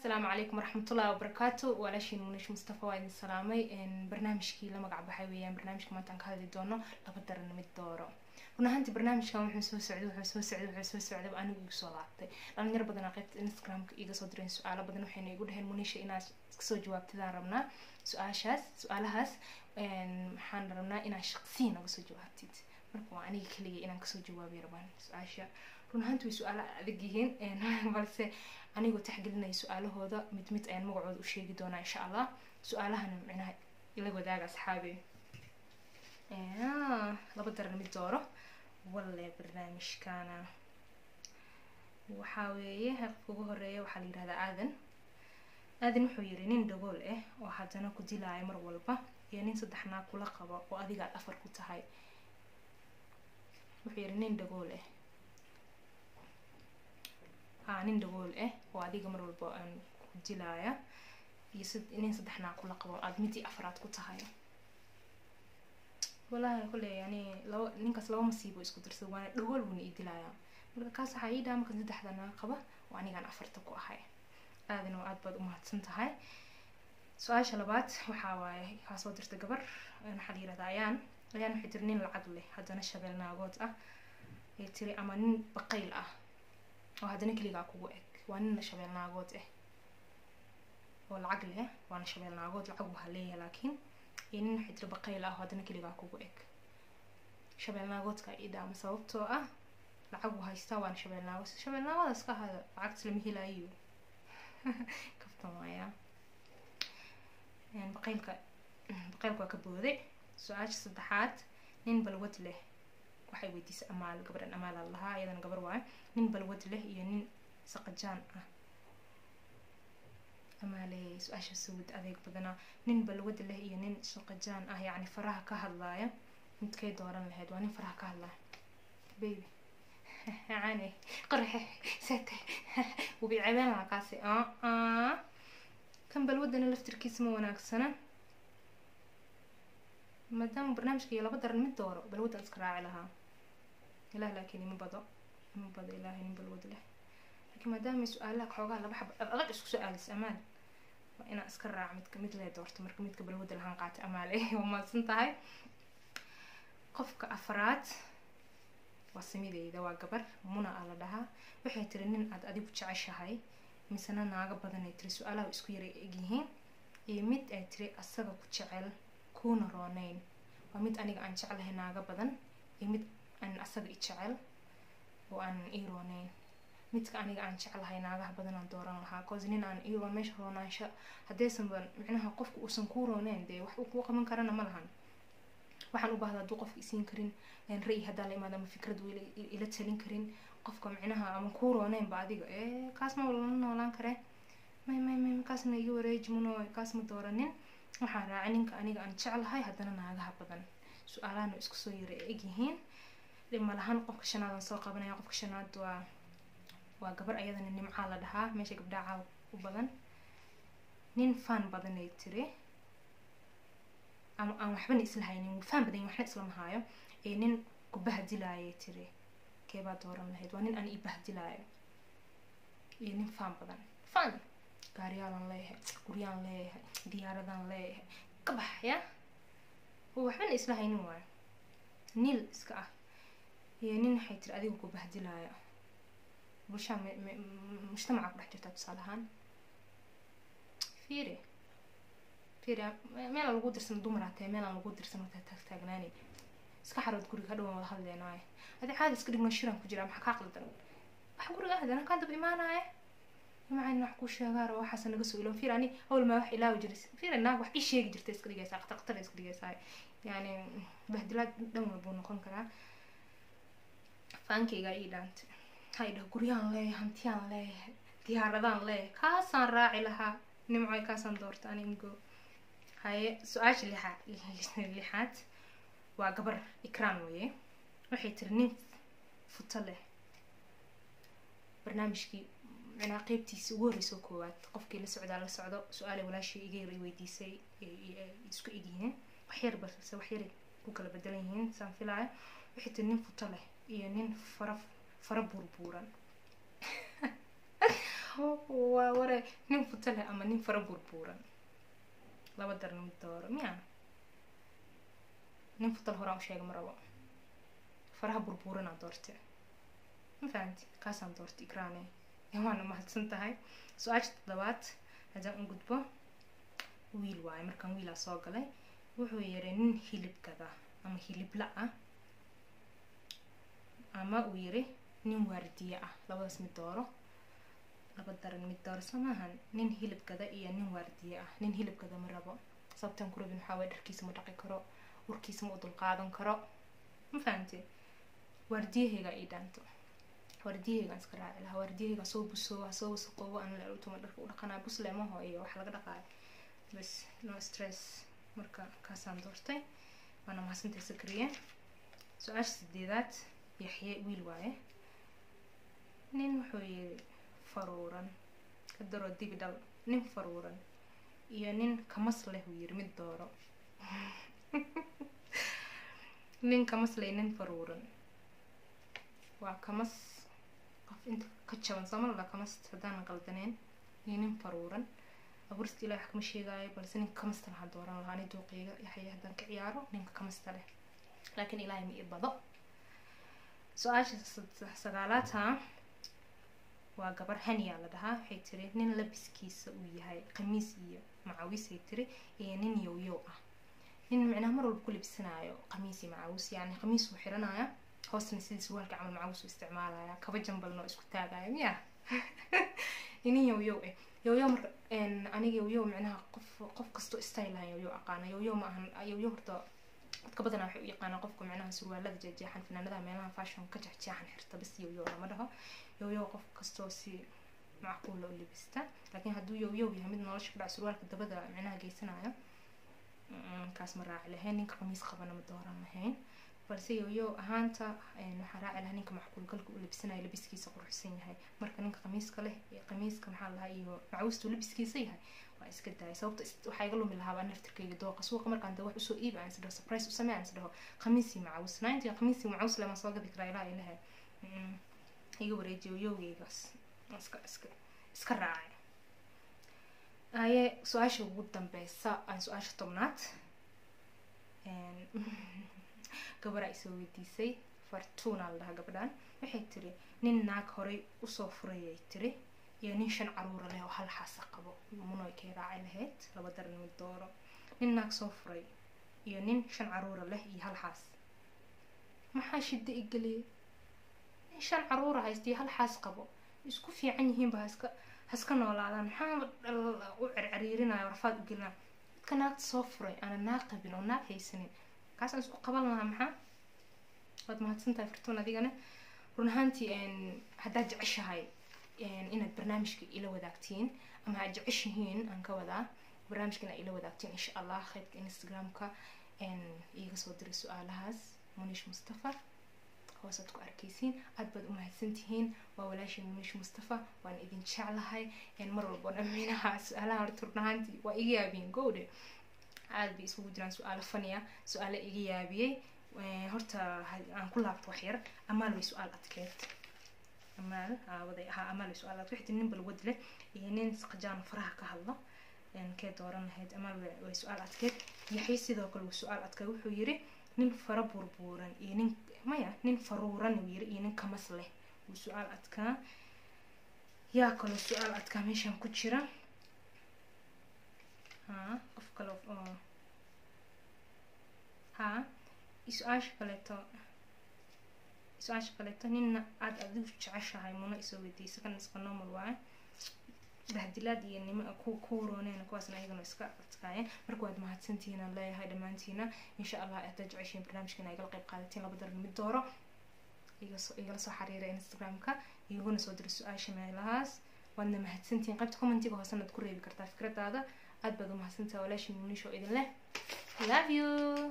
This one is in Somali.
Asalaamu calaykum waraxmatullahi wabarakaatu. Walaashiin Munish Mustafa waa idin salaamay. Barnaamijkii la magac baxay weeyaan barnaamijka maanta aan ka hadli doono, laba daran mid dooro. Run ahaantii barnaamijkan wuxuu soo socday, wuxuu soo socday, wuxuu soo socday, anigu igu soo laabtay. Dhalinyaro badanaa qaybta Instagramka iga soo direen su-aalo badan, waxayna igu dhaheen: "Munisha, inaad kasoo jawaabtidaan rabnaa su-aashaas, su-aalahaas waxaan rabnaa inaad shaqsiyan uga soo jawaabtid." Marka waa aniga keligay inaan kasoo jawaabiy rabaan su-aasha. Run ahaantii way su-aalo adag yihiin, balse anigoo taxgelinaya su-aalahooda mid mid ayaan magacooda u sheegi doonaa, insha Allah. Su-aalahana micnaha ila wadaaga, asxaabi. Laba daran mid dooro walle barnaamijkana waxaa weeye. Qofka ugu horeeya waxaa la yihahdaa Aadan. Aadan wuxuu yiri: nin dhagool ah oo haddana ku dilaayo mar walba iyo nin saddex naag kula qabo oo adiga aad afar ku tahay. Wuxuu yiri nin dhagool ah, ha, nin dhagool ah oo adiga mar walba aan ku dilaaya iyo nin saddex naag kula qabo, aad midii afraad ku tahay. Wallahi kulley yani laba ninkaas laba masiibo isku darsada, waana dhagool, wuuna ii dilayaa. Marka kaas waxaa ii dhaha marka saddexda naag qaba oo anigaan afarta ku ahay. Aadan oo aad baad umahadsan tahay. Su-aasha labaad waxaa waaye, waxaa soo dirta gabar, waxaa la yihahdaa Ayaan. Ayaan waxay tiri: nin lacag leh haddana shabeel naagood ah ay tiri, ama nin baqayl ah oo haddana keligaa kugu eg. Waa nin shabeel naagood ah oo lacag leh, waana shabeel naagood, lacag waxaa leeyahay laakiin, iyo nin waxay tiri baqayl ah oo haddana keligaa kugu eg. Shabeel naagoodka ii dhaama, sababtoo ah lacag uu haystaa, waana shabeel naagood. Shabeel naagoodaas ka ahaada, lacagtas lama helaayo. Kaftamaya. Baqaylka, baqaylka waa ka booday. Su-aasha saddexaad: nin balwad leh, waxay weydiisay Amaal. Gabadhan Amaal aa lahaa, iyadana gabar waayo. Nin balwad leh iyo nin saqajaan ah. Amaale, su-aasha sawid adeeg badanaa. Nin balwad leh iyo nin saqajaan ah, yacni faraha ka hadlaaya, midkay dooran lahayd? Waa nin faraha ka hadlaaya. Baby yani qarxe sete wubi ceebeen lahaa kaasi. Kan balwadana laftirkiisa ma wanaagsana. Maadaama barnaamijka iyo laba daran mid dooro, balwaddan iska raaci lahaa. Ilaah laakiin ima bado, ima bado Ilaahay nin balwad leh. Laakiin maadaama su-aalaha xoogaa laba xab adag isku soo aadis, Amaal, waa inaan iska raaco midka mid lee doorto. Marka midka balwadda lahaan qaatay. Amaale, waa mahadsan tahay. Qofka afraad waa samideyda, waa gabar Muna aa la dhahaa. Waxay tiri: nin aad adigu jeceshahay misena naago badan, ay tiri. Su-aalaha isku yara egyihiin. Iyo mid ay tiri asaga ku jecel kuuna rooneyn. Waa mid aniga aan jeclahay naago badan iyo mid aan asaga i jecel oo aan ii rooneyn. Midka aniga aan jeclahay naagaha badan aan dooran lahaa, 'cause nin aan ii roon, meesha roonaansho haddaysanba micnaha qofka uusan kuu rooneyn, dee wax uu kuu qaban karana ma lahan. Waxaan u baahdaa hadduu qofka isiin karin ra'yi, haddaan la imaado ama fikrad uu ila talin karin qofka, micnaha ama kuu rooneynba adiga, kaas ma lala noolaan karee. May, may, may, kaasna iga wareeji muno, kaas ma dooranin. Waxaan raacay ninka aniga aan jeclahay haddana naagaha badan. Su-aalahana isku soo yara eg yihiin, dhib ma lahan. Qofka shanaad aan soo qabanaya. Qofka shanaad waa gabar, ayadana Nimcaa la dhahaa. Meesha gabdhaha caaw u badan. Nin faan badan, ay tiri, ama aan waxbana isla haynin, faan badan, waxna islama haayo, ee nin ku bahdilaayay tiri, keebaa dooran lahayd? Waa nin aan ii bahdilaayo iyo nin faan badan. Faan, gaariyaalan leeyahay, guryaan leeyahay, diyaaradaan leeyahay, ka bax ya oo waxbana isla haynin waayo, niil iska ah, iyo nin waxay tiri adiga ku bahdilaayo. Bulshaa mujtamaca ku dhex jirtaa, tusaale ahaan, fiiri, fiiri, meel aan lagu dirsan dumar hatee, meel aan lagu dirsan wataa taagtaagnaani. Iska xarood guriga, hadhow waan wada hadleynaaye. Adi caadi iska dhigno, shiran ku jira, maxaa kaa qaldan? Wax guriga ahdana kaan dab imaanaaye, macalin wax kuu sheegaa raba, waxaasa naga soo iloon. Fiir, ani awal maa wax ilaawi jiray. Fiir, naag wax ii sheegi jirtay iska dhigaysaa, qatar qatar iska dhigaysaa. Yani bahdilaad dhan walbuu noqon karaa. Faankaygaa ii dhaantay. Ha idhaho guryaan leeyahay, hantiyaan leeyahay, diyaaradaan leeyahay, kaasaan raaci lahaa. Nimcoy, kaasaan doorta ani imgo. Haye, su-aasha lixaad waa gabar Ikraan weye. Waxay tiri: nin futo leh. Barnaamijkii micnaha qeybtiisa ugu horreysoo koowaad qofkii la socdaa la socdo, su-aalay walaashii iga yar weydiisay isku egyihiin wax yar, balse wax yaray ku kala bedelan yihiin saan filaayo. Waxay tiri: nin futo leh iyo nin fara fara buurbuuran. Waa ware, nin futo leh ama nin fara burbuuran, laba daran mid dooro miya? Nin futal horaan u sheega, ma rabo faraha burbuuranaa doorte, ma fahamti? Kaasaan doortay. Ikraane, waana mahadsan tahay. Su-aasha toddobaad haddaan u gudbo, wiil waaye markaan, wiilaa soo galay. Wuxuu yiri nin hilib gada ama hilibla ah ama uu yiri nin waardiye ah, labadaas mid dooro. Laba daran mid dooro soo maahan? Nin hilib gada iyo nin waardiye ah. Nin hilib gada ma rabo. Sababtaan ku rabin waxaa waye dharkiisa ma dhaqi karo, urkiisa ma u dulqaadan karo, ma fahamte? Waardiyahayga ii dhaanto, waardiyahaygaan iska raaci lahaa. Waardiyahayga soo busoobo, ha soo wasaqoobo, ana la utuma dharka u dhaqanaa, busle maho iyo wax laga dhaqaayo bas, no stress. Marka kaasaan doortay. Waana mahadsantahay, Sakriye. Su-aasha sideedaad, Yaxye, wiil waaye. Nin wuxuu yiri faruuran ka daroo dibi dhal, nin faruuran iyo nin kamas leh uu yiri, mid dooro. Nin kamas leh, nin faruuran. Waa kamas qof inta ka jaban sooma la kamas haddaanan qaldaneen, iyo nin faruuran. Abuurista Ilahi wax kama sheegaayo, balse ninka kamasta lahaa dooran lahaa ani dooqeyga. Yaxya, haddaan ka ciyaaro ninka kamasta leh, laakiin Ilaahay ma ii bado. Su-aasha sagaalaad ha waa gabar Haniya la dhahaa. Waxay tiri nin labiskiisa uu yahay khamiis iyo macawisay tiri, iyo nin yow-yow ah. Nin micnaha mar walba ku labisanayo khamiis iyo macawis, yani khamiis uu xiranaya, hoosna sidii surwaalka camal macawis uu isticmaalaya, kaba jambalna oo isku taagaya miya, nin yow-yow eh. Yow-yow marka aniga yow-yow micnaha qof kastoo style lahan yow-yow aqaana. Yow-yow ma ahan yow-yow. Horta dadka badanaa waxay u yaqaanaan qofka micnaha surwaalada jeexjeexan, fanaanadaha meelaha fashion ka jeexjeexan xirta bas. Yow-yow lama dhaho. Yow-yow qof kastoo si macquula u labista, laakiin hadduu yow-yow yahay mid nolosha ku dhac surwaalka dabada micnaha geysanayo, kaas ma raaci lahayn. Ninka khamiis qabana ma dooran lahayn, balse yow-yow ahaanta waxaan raaci lahaa ninka macquul galka u labisanayo, labiskiisa quruxsan yahay. Marka ninka khamiiska leh, khamiiska maxaa lahaa iyo macawistu labiskiisa yahay, waa iska daayay. Sababta waxaa iga lumi lahaaba naftirkayga dooqa suuqa markaan da wax usoo iib aan isdhaho, surprise u samee aan isdhaho, khamiisii macawis nainti khamiisii macawis lema soo gadi karaa. Ilaha ilaha iga wareejiyo, yowgaygaas iska raacay aye. Su-aasha ugu dambeysa aan su-aasha 10aad, gabaraa isoo weydiisay, Fartuuna la dhahaa gabadhan. Waxay tiri nin naag horay usoo furayay tiri iyo nin 5 caruura leh oo hal xaasa qabo, munoy kay raaci lahayd? Laba daran mid dooro. Nin naag soo furay iyo nin 5 caruura leh iyo hal xaas. Maxaa shida igeliyay? Nin 5 caruura haysta iyo hal xaas qabo isku fiican yihiinba, haska noolaadaan. Maxaa u cercariirinaya, rafaad u gelinaya? Dadka naagta soo furay aana naag qabin oo naag haysanin, kaasaan isku qaban lahaa. Maxaa? Waad mahadsantahay, Fartuun. Adigana run ahaantii haddaad jeceshahay inaad barnaamijka ila wadaagtiin ama aad jeceshihiin aan ka wadaa barnaamijka inaad ila wadaagtiin, insha Allah qaybta Instagramka iiga soo diray su-aalahaas, Munish Mustafa hoosaad ku arkaysiin. Aad baad u mahadsantihiin. Waa walaashay Munish Mustafa, waan idin jeclahay mar walba. Dhaminaha su-aalaha horta run ahaantii waa iga yaabiyeen gowdhe, aad bay isugu jiraan su-aalo faniya, su-aalo iga yaabiyey. Horta aan ku laabto wax yar. Amaal way su-aal adkeed. Amaal aawaday ahaa, amaal way su-aal adkeed. Waxay nin balwad leh iyo nin saqajaan faraha ka hadlo, kee dooran lahayd? Amaal way su-aal adkeed. Yaxya sidoo kale wuu su-aal adkeed. Wuxuu yiri nin fara burbuuran iyo nin, maya, nin faruuran uu yiri iyo nin kamas leh, wuu su-aal adkaa. Yaa kaloo su-aal adkaa meeshan ku jira? Ha, qof kale oo ha su-aasha kaleeto nina aada adigu jeceshahay muna isoo weydiisa. Kan iska normal waaye, bahdilaad iyo nima ku rooneen, kuwaasna ayagana iska adkaayeen. Marka waad mahadsantihiin aan leeyahay dhammaantiina. Insha Allah haddaad jeceshiin barnaamijkan igala qayb qaadatiin, laba daran mid dooro, igala soo xiriira Instagramka, iguna soo dira su-aasha meelahaas. Waadna mahadsantihiin. Qaybta commentiga hoosena ad ku reebi kartaa fikradaada. Aad baad u mahadsantahay. Walaashin Munisho idin leh, love you.